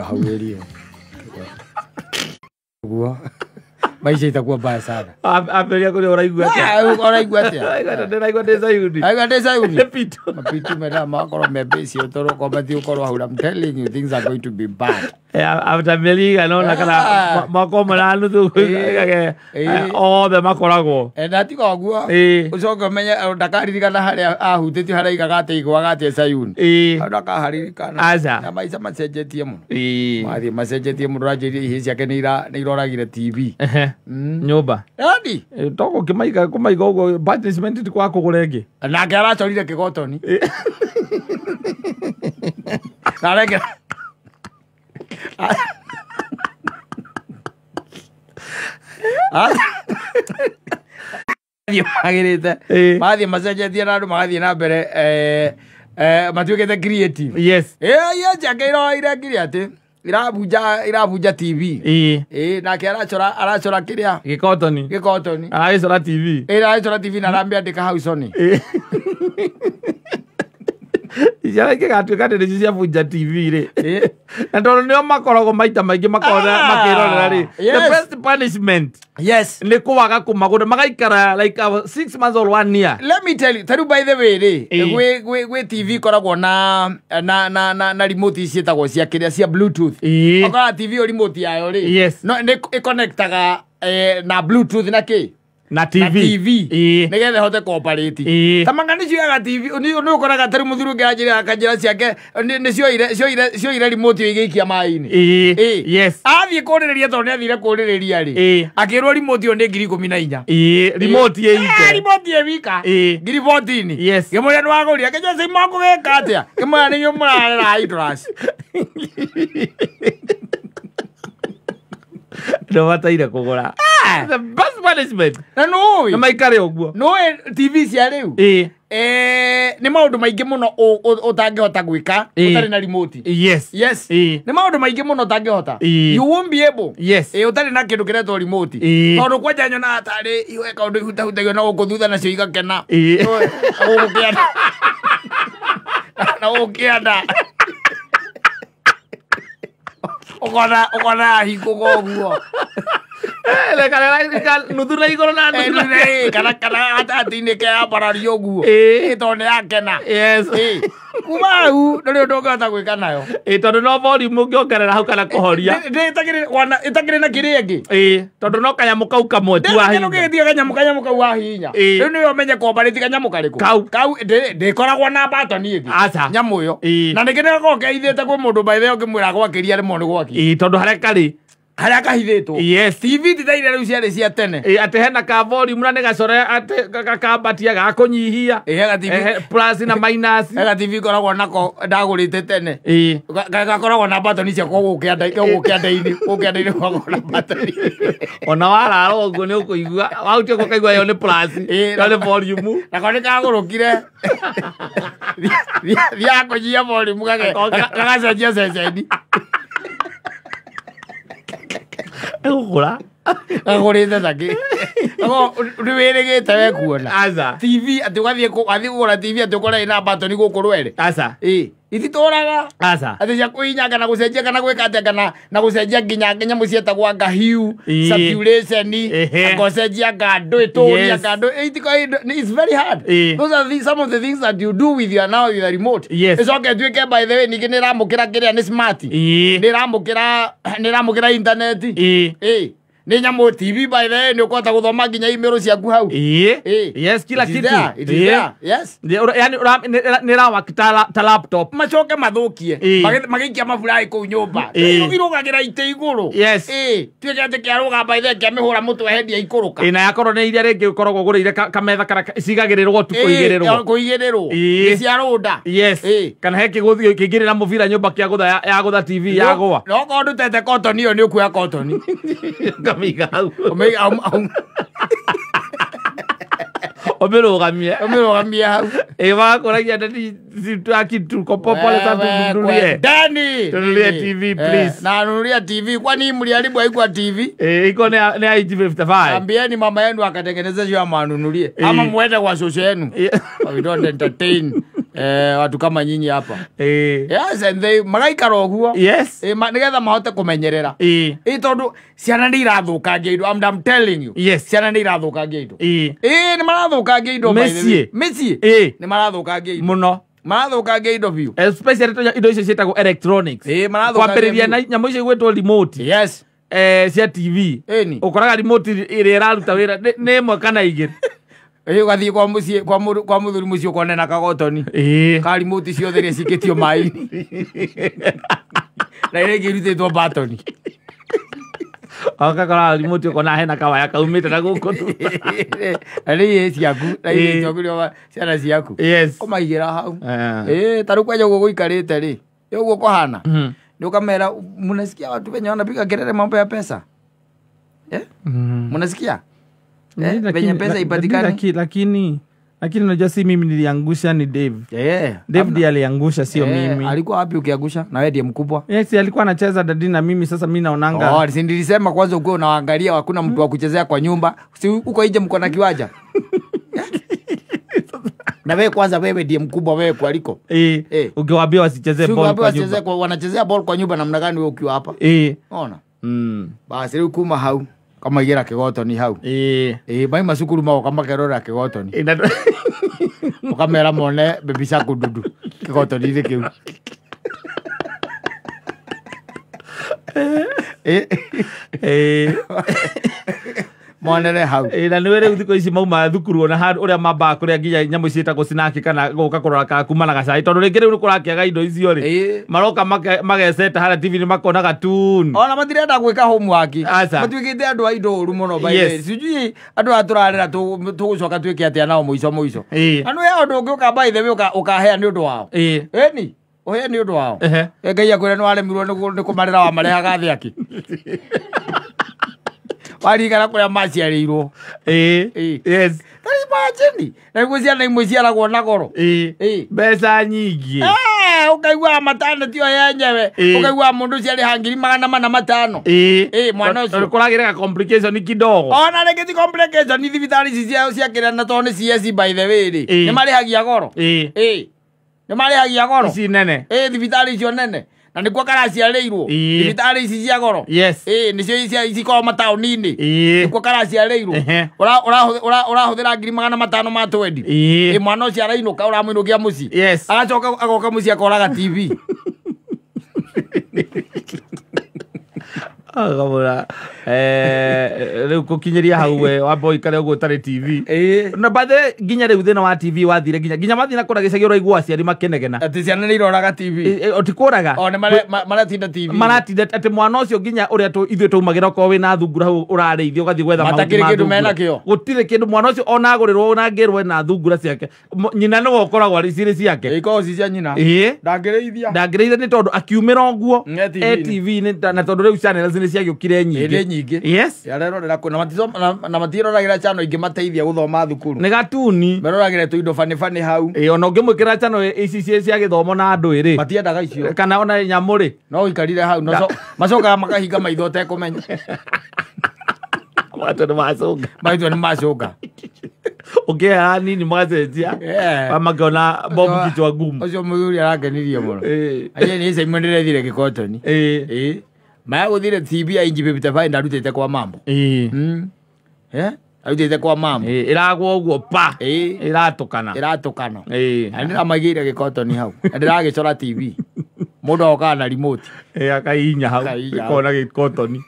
Hau ĩrie guo maisha itakuwa mbaya sana. Ambĩrĩria kũrĩa ũraigua atĩa? Ah, ũraigua atĩa? Ndĩraigua ndĩ Zayuni. Aigua ndĩ Zayuni. Nĩ Pito. Mapitu mena makorwo me busy ũtoro kwa mathi ũkorwo hau. I'm telling you things are going to be bad. After mĩeri igana ũna kana Ah. mwaka ũmwe na nuthu othe makoragwo. Na tiga ũguo ũcoke ũmenye ndakaririkana harĩa ahutĩtio haraigaga atĩ igwaga atĩ Zayuni. Hau ndakaharirikana. Aca. Na maica macenjetie mũno. Mathiĩ macenjetie mũno ũranjĩrire ihĩĩ ciake nĩ iroragire TV. Nyũmba. Yani To gũkĩmaiga kũmaiga ũguo punishment ti kwa kũgũra ĩngĩ. Nake aracorire kĩgotoni. Na arekera mathiĩ magĩrĩte mathiĩ macenjetie na andũ magathiĩ na mbere matuĩkĩte creative. Yes. Iria ciake iroire ngiri atĩ irabunja TV. Nake aracora kĩrĩa gĩkotoni. Gĩkotoni. Aragĩcora TV. Aragĩcora TV na aramĩandĩka hau Sony. Ciana ingĩgatuĩka atĩ nĩcio ciabunja TV rĩ. Na tondũ nĩo makoragwo maita maingĩ makĩrorera rĩ. The best punishment. Yes. Nĩ kũaga kũmagũra magaikara like 6 months or 1 year. Let me tell you, tarĩu by the way rĩ, gwĩ TV ikoragwo na remote ciĩtagwo cia kĩrĩa cia Bluetooth. Ũkoraga TV ĩyo remote yayo rĩ. Yes. No nĩ ĩconnectaga na Bluetooth na kĩ? Na TV. Na TV. Nĩgetha ĩhote kũoperate. Ta manga nĩ cioyaga TV, nĩ ũkoraga tarĩu mũthuri ũngĩ anjĩra akanjĩra ciake nĩ cioire remote ĩyo igĩikia maĩ-inĩ. Yes. Athiĩ kũrĩrĩria tondũ nĩ athire kũrĩrĩria rĩ. Akĩrwo remote ĩyo nĩ 14,000. Remote ĩ ike. Remote ĩ wika. 14,000. Yes. Ngĩmũria nĩ wagũrire, akĩnjĩra ci makũgĩka atĩa? Ngĩmwĩra nĩ inyuĩ mũrarera hydras. Ndũbataire kũgũra. The best punishment. Na nũĩ. Na maikare ũguo. Nũĩ TV cia rĩu. Nĩ maũndũ maingĩ mũno ũtangĩhota gwĩka ũtarĩ na remote. Yes. Yes. Nĩ maũndũ maingĩ mũno ũtangĩhota. You won't be able. Yes. Ũtarĩ na kĩndũ kĩretwo remote. Tondũ kwanja nyonaga tarĩ iwe kaũndũ ihutahutagio na gũkũ thutha nacio igakena. Na gũkũ kĩanda. Na gũkũ kĩanda. Ũkona ahingũka ũguo. Nuthu na igũrũ na nuthu na kana gatagatĩ-inĩ keyambararia ũguo. Tondũ nĩ yakena. Yes. Kuma hau ndũrĩ ũndũ ũngĩhota gwĩka nayo. Tondũ no volume ũngĩongerera hau kana kũhoria. Ĩtakĩrĩ na kĩrĩa ĩngĩ. Tondũ no kanyamũ kau kamwe tu wahihinya. Ndĩkĩgĩtie kanyamũ kau wahihinya. Rĩu nĩwe ũmenye kũoperate kanyamũ karĩkũ. Kau. Kau ndĩkoragwo na button ĩngĩ. Aca. Nyamũ ĩyo. Na ningĩ nĩgakorwo keithĩte kwĩ mũndũ by the way ũngĩmwĩra gwakĩria rĩmwe nĩ gwakia. Tondũ harĩa karĩ. Harĩa kahithĩtwo. Yes. TV ti ta iria rĩu ciarĩ cia tene. Atĩ hena ka volume na nĩ gacore atĩ gakambatia gakũnyihia. Hega TV. Plus na minus. Hega TV ikoragwo nako ndagũrĩte tene. Gakoragwo na button cia gũkũ kĩanda-inĩ, gũkũ kĩanda-inĩ gakoragwo na button. Ona warara ũguo nĩ ũkũigua, wahutia ũguo ũkaigua ĩyo nĩ plus, ĩyo nĩ volume. Nako nĩ kagũrũkire. Thiaga kũnyihia volume gagacenjia ceceni. Egũkũra. Agũrĩte takĩ. Nĩ wĩrĩgĩte we kuona. Aca. TV atĩ ũgathiĩ kũgũra TV atĩ ũkore ĩna button gũkũ rwere. Aca. Ititũraga. Aca. Atĩ cia kũhihinya kana gũcenjia kana gwĩka atĩa kana na gũcenjia nginya nyamũ ciĩtagwo anga hue, saturation, anga ũcenjia anga ndũ, ĩtũria anga ndũ. It's very hard. Those are some of the things that you do with your now with the remote. Yes. Ĩcoke ĩtuĩke by the way ningĩ nĩ ĩramũkĩra kĩrĩa nĩ smart. Nĩ ĩramũkĩra internet. Nĩ nyamũ TV by the way nĩ ũkũhota gũthoma nginya email ciaku hau. Yes, kila kitu. It is there. Yes. Yani nĩ ĩrawaki ta laptop. Macoke mathũkie. Magĩikia maburai kũu nyũmba. Irũgagĩra itĩ igũrũ. Yes. Tuĩke atĩ kĩarũga by the way kĩamĩhũra mũtwe hendia ikũrũka. Na yakorwo nĩ iria rĩngĩ ũkoragwo ũgũrĩire kametha kana cigagĩrĩrwo tu kũigĩrĩrwo. Kũigĩrĩrwo. Nĩ cia rũnda. Yes. Kana he kĩgũthi kĩngĩrĩ na mũbira nyũmba kĩa gũtha ya gũtha TV yagũa. No korwo ndutete cotton ĩyo nĩ ũkuoya cotton. Ũkamĩiga hau. Ũmĩrũgamie. Ũmĩrũgamie hau. Magakũragia ndani tuko pole sana tununulie. Dani. Tununulie TV please. Na nunulia TV kwani mliharibu haikuwa TV? Iko ni IG55. Ambieni mama yenu akatengeneze hiyo ama anunulie. Ama muende kwa shosho yenu. We don't entertain. Watu kama nyinyi hapa. Yes, and they magaikara ũguo. Yes. Nĩgetha mahote kũmenyerera. Tondũ ciana nĩ irathũkangia indo. I'm telling you. Yes. Ciana nĩ irathũkangia indo. Nĩ marathũkangia indo. Mĩciĩ. Mĩciĩ. Nĩ marathũkangia indo. Mũno. Marathũkangia indo biũ. Especially indo icio ciĩtagwo electronics. Marathũkangia. Kwambĩrĩria na nyamũ icio igwĩtwo remote. Yes. Cia TV. Ũkoraga remote ĩrĩa ĩraruta wĩra nĩ ĩmwe kana igĩrĩ. Ũgathiĩ kwa mũciĩ kwa mũthuri mũciĩ ũkone na kagotoni. Ka remote ciothe iria cikĩtio maĩ-inĩ. Na iria ingĩ irutĩtwo batoni. Ũgakora remote ũkona hena kawaya kaumĩte na gũkũ thutha. Na nĩ ciaku, na iria ciaku ciana ciaku. Yes. Ũmaigĩra hau. Ta rĩu kwanja ũguo gũikarĩte rĩ, ũguo kũhana. Nĩ ũkamera mnasikia watu wenye wanapiga kelele mambo ya pesa. Mnasikia? Venye pesa ipatikane. Lakini unajua si mimi niliangusha, ni Dave. Dave ndiye aliangusha, sio mimi. Alikuwa wapi ukiangusha? Na wewe ndiye mkubwa. Yes, alikuwa anacheza dadi na mimi sasa mimi naonanga. Oh, si nilisema kwanza uko unaangalia hakuna mtu wa kuchezea kwa nyumba. Si uko nje mko na kiwanja. Na wewe kwanza wewe ndiye mkubwa wewe kuliko. Ukiwaambia wasichezee ball kwa nyumba. Wanachezea ball kwa nyumba namna gani wewe ukiwa hapa? Ona. Basi rĩu kuma hau kama igera kĩgotoni hau. Mai macukuru magoka makerora kĩgotoni. Ũkamera mone baby shark dudu kĩgotoni-inĩ kĩu. Monere hau. Na nĩ rĩu thikũ ici mauma thukuru ona handũ ũrĩa mambaga kũrĩa nginya nyamũ ciĩtagwo snack kana gũka kũrora ka kuma na gacai tondũ rĩngĩ rĩu nĩ kũrakĩaga indo icio rĩ. Maroka mageceta harĩa TV-inĩ makona cartoon. Ona matirenda gwĩka homework. Matuĩkĩte andũ a indo ũru mũno by the way. Sijui andũ aya tũrarera tũgũcoka twĩke atĩa nao mũico mũico. Na nĩ ũndũ ũngĩ ũka by the way ũkahea nĩ ũndũ wao. Ĩni ũhee nĩ ũndũ wao. Ngai akwĩre nĩ waremirwo nĩ kũmarera wamarehaga thĩ akĩ. Warigana kũrĩa maciarĩirwo. Yes. Imagine. Na nĩguo ciana imwe ciaragwo na goro. Mbeca nyingĩ. Ũkaigua matano tio yenyewe. Ũkaigua mũndũ ũcio arĩha 405. Mwana ũcio. Kũragĩre ka complication kidogo. Ona rĩngĩ ti complication thibitarĩ ici ciao cia kĩrĩa na tondũ nĩ CS by the way rĩ. Nĩ marĩhagia goro. Nĩ marĩhagia goro. Ici nene. Thibitarĩ icio nene. Na nĩkuo karaciarĩirwo. Thibitarĩ ici cia goro. Yes. Nĩcio ici ikoragwo mataũni-inĩ. Nĩkuo karaciarĩirwo. Ũrahũthĩra 500 ma 20. Mwana ũcio arainũka ũramũinũkia mũciĩ. Yes. Agacoka agoka mũciĩ akoraga TV. Agamura rĩu gũkinyĩria hau we wamba ũikare ũguo ũtarĩ TV. Na by the way nginya rĩu thĩna wa TV wathire nginya mathiĩ na kũrĩa gĩcagi ũraigua aciari makĩnegena. Atĩ ciana nĩ iroraga TV. Ti kũraga. O nĩ maratinda TV. Maratinda atĩ mwana ũcio nginya ũrĩa ithuĩ twaumagĩra okorwo wĩna thungura hau ũrarĩithia ũgathiĩ gwetha mahuti Matakĩrĩ ma kĩndũ thungura. menakĩo. Gũtirĩ kĩndũ mwana ũcio ona agũrĩrwo ona angĩrwo ena thungura ciake. Nyina nĩwe ũkoragwo arĩ cirĩ ciake. Ikoragwo ci cia nyina. Ndangĩrĩithia. Ndangĩrĩithia nĩ tondũ akiumĩra ũguo E TV-inĩ na tondũ rĩu channels nĩ ciagĩũkire nyingĩ. Nĩ nyingĩ. Yes. Arerorera kũ na matiroragĩra channel ingĩ mateithia gũthoma thukuru. Nĩ gatuni. Meroragĩra tũindo bani bani hau. Ona ũngĩmwĩkĩra channel ici cia gĩthomo na andũ ĩrĩ. Matiendaga icio. Kana ona nyamũ rĩ. No ũikarire hau macokaga makahinga maitho ũtekũmenya. Maitho nĩ macũnga. Maitho nĩ macũnga. Ũkĩhera nini magacenjia. Makĩona bomu kichwa ngumu. Ũcio mũthuri arakenirie mũno. Aye nĩ Simon ndĩrethire gĩkotoni. Maya gũthire TV ya inji 55 ndarutĩte kwa mambo. Arutĩte kwa mambo. Ĩragwo ũguo pa. Ĩratũkana. Ĩratũkana. Na nĩndĩramaigĩire gĩkotoni hau. Na ndĩragĩcora TV. Mũndũ agokaga na remote. Akaihinya hau. Akaihinya hau. Ĩkona gĩkotoni.